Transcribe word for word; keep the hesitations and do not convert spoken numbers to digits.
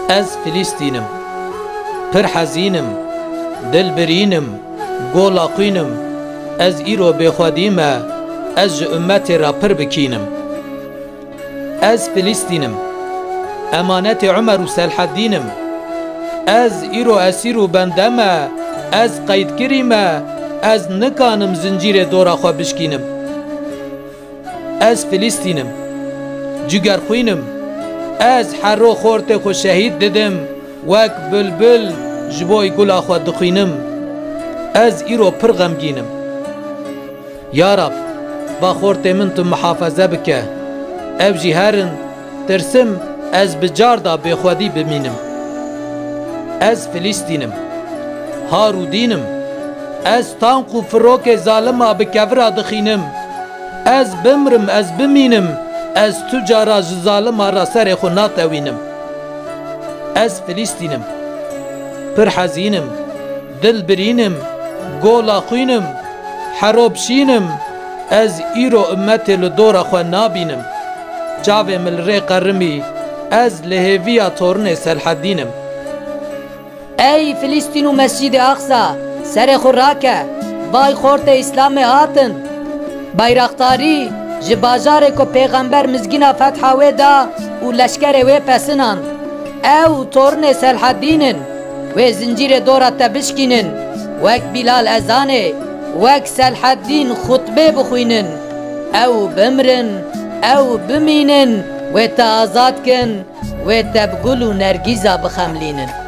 Ez Filîstîn im. Pir hezîn im. Dilbirîn im. Gola xwîn im. Ez îro bêxwedî me. Ez ji ummetê re pir bikîn im. Ez Filîstîn im. Emanetê Umer û Selheddîn im. Ez îro esîr û bende me. Ez qeydkirî me. Ez nikanim zincîrê dora xwe bişkînim. Ez Filîstîn im. Cigerxwîn im. Ez hero xortê xwe şehîd didim. Wek bilbil ji bo gula xwe dixwînim. Ez îro pir xemgîn im. Ya Rab, va xortê min tu mihafeze bike. Ev jî herin, tirsim ez bi car da bêxwedî bimînim. Ez Filîstîn im. Har û dîn im. Ez tank û firokê zalima bi kevira dixînim. Ez bimrim, ez bimînim, ez tu cara ji zalima re serê xwe natewînim. Ez Filîstîn im. Pir hezîn im. Dilbirîn im. Gola xwîn im. Hero bişîn im. Ez îro ummetê li dora xwe nabînim. Çavê min li rê qerimî. Ez li hêviya torinê Selheddîn im. Ey Filîstîn û Mescîdê Aqsa, serê xwe rake, vay xortê Îslamê hatin. Bayraktarî ji bajarê ku Pêxember mizgîna fetha wê da û leşkerê wê pesinan. Ew torinê Selheddîn in, wê zincîrê dora te bişkînin, wek Bîlal ezanê, wek Selheddîn xutbê bixwînin. Ew bimrin, ew bimînin, wê te azad kin, wê te bi gul û nergîza bixemlînin.